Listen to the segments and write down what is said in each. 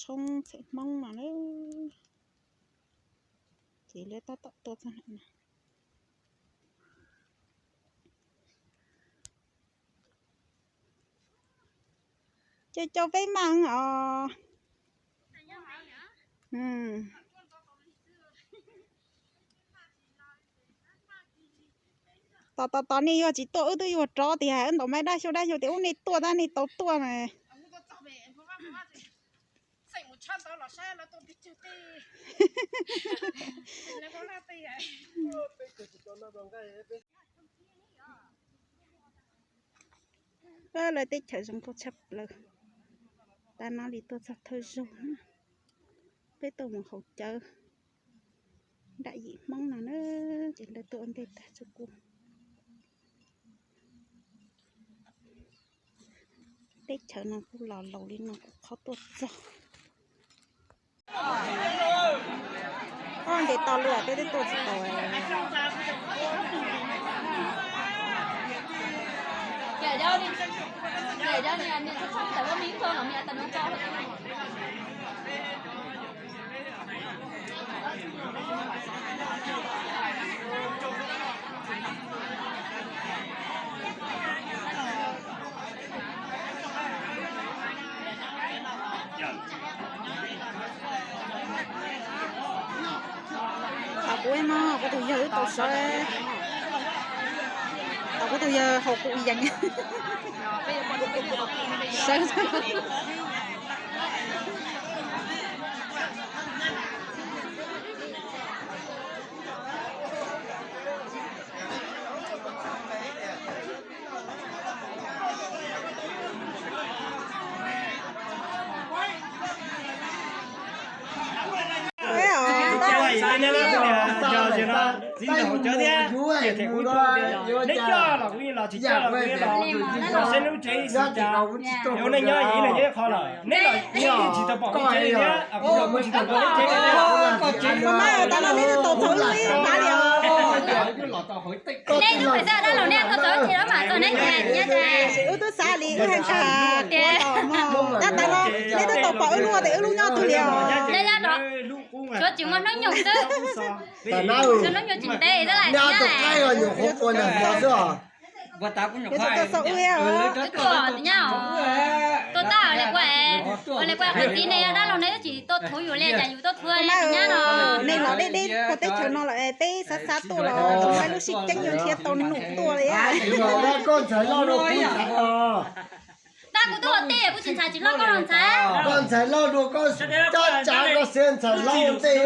tshoob txheem Hmoob no na. Ces lawv tab tom tuaj txog no. Ces cov peb mas os. Tos tos tos, nej yuav tsis tuaj wb twb yuav rov tias wb ntaus maiv dab xyuas dab xyuas tias ub nej tuaj tab nej tau tuaj na. Lawv teb chaws zoo nkauj tshaj plaws. Tab no li tuaj txog thawj zaug, peb tuaj mus haus cawv nram yim Hmoob no na, ces lawv tuaj ua ntej tag tsuj kuj. Teb chaws no kuj los laus li no kuj qhov tuaj txog. Ob ntes tau lawm peb twb tuaj tsis tau. Tau kuv no kuv tus yawg wb tau sawv, tau kuv tus yawg haus kuv yees sawv. Txiv ntxawm haus cawv thiab, ces them kuv, neb coj los kuv yeej los, tsis coj los kuv yeej los, los saib lub tsev ib xwb cas. Yuav nej nyob ib leeg nyob ib qho lawm, neb los yeej tsis tau pom kuv tsev li thiab, kuv los kuv tsis tau pom neb tsev li thiab. Tab no neb twb tau txog wb ib pab li os. Neb twb pais xav dab laug neb tau txog wb tsev lawm mas txog neb tsev nyob tsev. Wb twb xav li wb hais tias tab tas no neb twb tau pom wb lub ua tes wb lub nyob twg li os. Nyob nyob rau, tsuav tsis muaj hnub nyoog xwb. Tsuav hnub nyoog tsis ntev xwb lawm. Nyob rau qaib los nyuam qhuav ua nag hmo xwb os. Yuav tsum tau xav wb os. Wb tuaj nyab os. Tuaj tab li kuj, ua li kuj qhov txiv ne, dab laug ne twb tsis tuaj thuv yus li cas yus tuaj thuv li nyab no. Nej los deb deb puag teb chaws no lawm peb xav xav tuaj los tsis muaj lub sij ceeb yuav nrhiav tau num tuaj li. Koj ntxhais loj dua kuv ntxhais os. Tab kuv twb ua tij kuv tsis ntxhais tsis loj koj los ntxhais. Koj ntxhais loj dua koj, tab tsav koj xiab ntxhais loj ntej.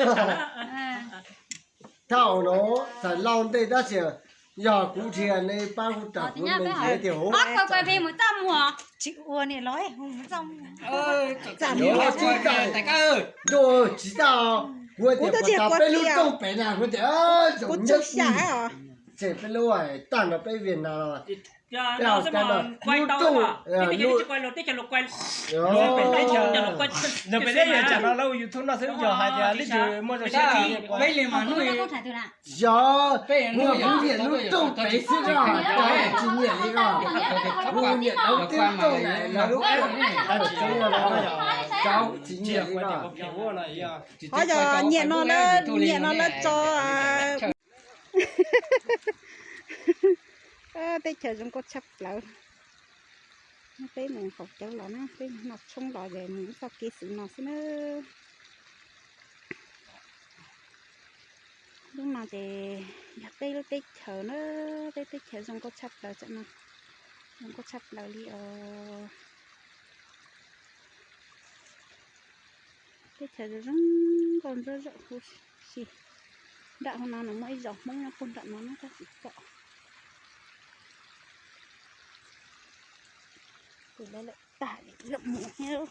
Thaum no ntxhais loj ntej tab sis yog kuv dhia nej pab kuv ras kuv me ntxhais tias hauv. Tsis ua ni los, tsis tau, kuv tias puas tas peb lub rooj pem na, kuv tias zaum nyob tseg peb lub tag nrho peb Vias Nas los. Peb hauv tag nrho lub rooj, peb peb yog tsam no lawv ua YouTube no xwb yog hais tias lib tsis muaj zoo siab. Yog, kuv nyiam lub rooj pem xwb os, tsis nyiam li os. Kuv nyiam tau tib rooj na, lub rooj tsis nyiam li os. Qhov yog nyiam no lawv, nyiam no lawv tso teb chaws zoo nkauj tshaj plaws. Peb mus haus cawv los na, peb mus noj tshoob los ces mus ib txoj kev xwm no xwb na. Lub no ces yog peb lub teb chaws na, peb teb chaws zoo nkauj tshaj plaws, zoo nkauj tshaj plaws li os. Teb chaws zoo nkauj ntxawb zaum huv si. Nram hauv no nws muaj ib zos Hmoob nyob puag nram no na tab sis pom. Tus lawv lawm tag zaum mus thiab.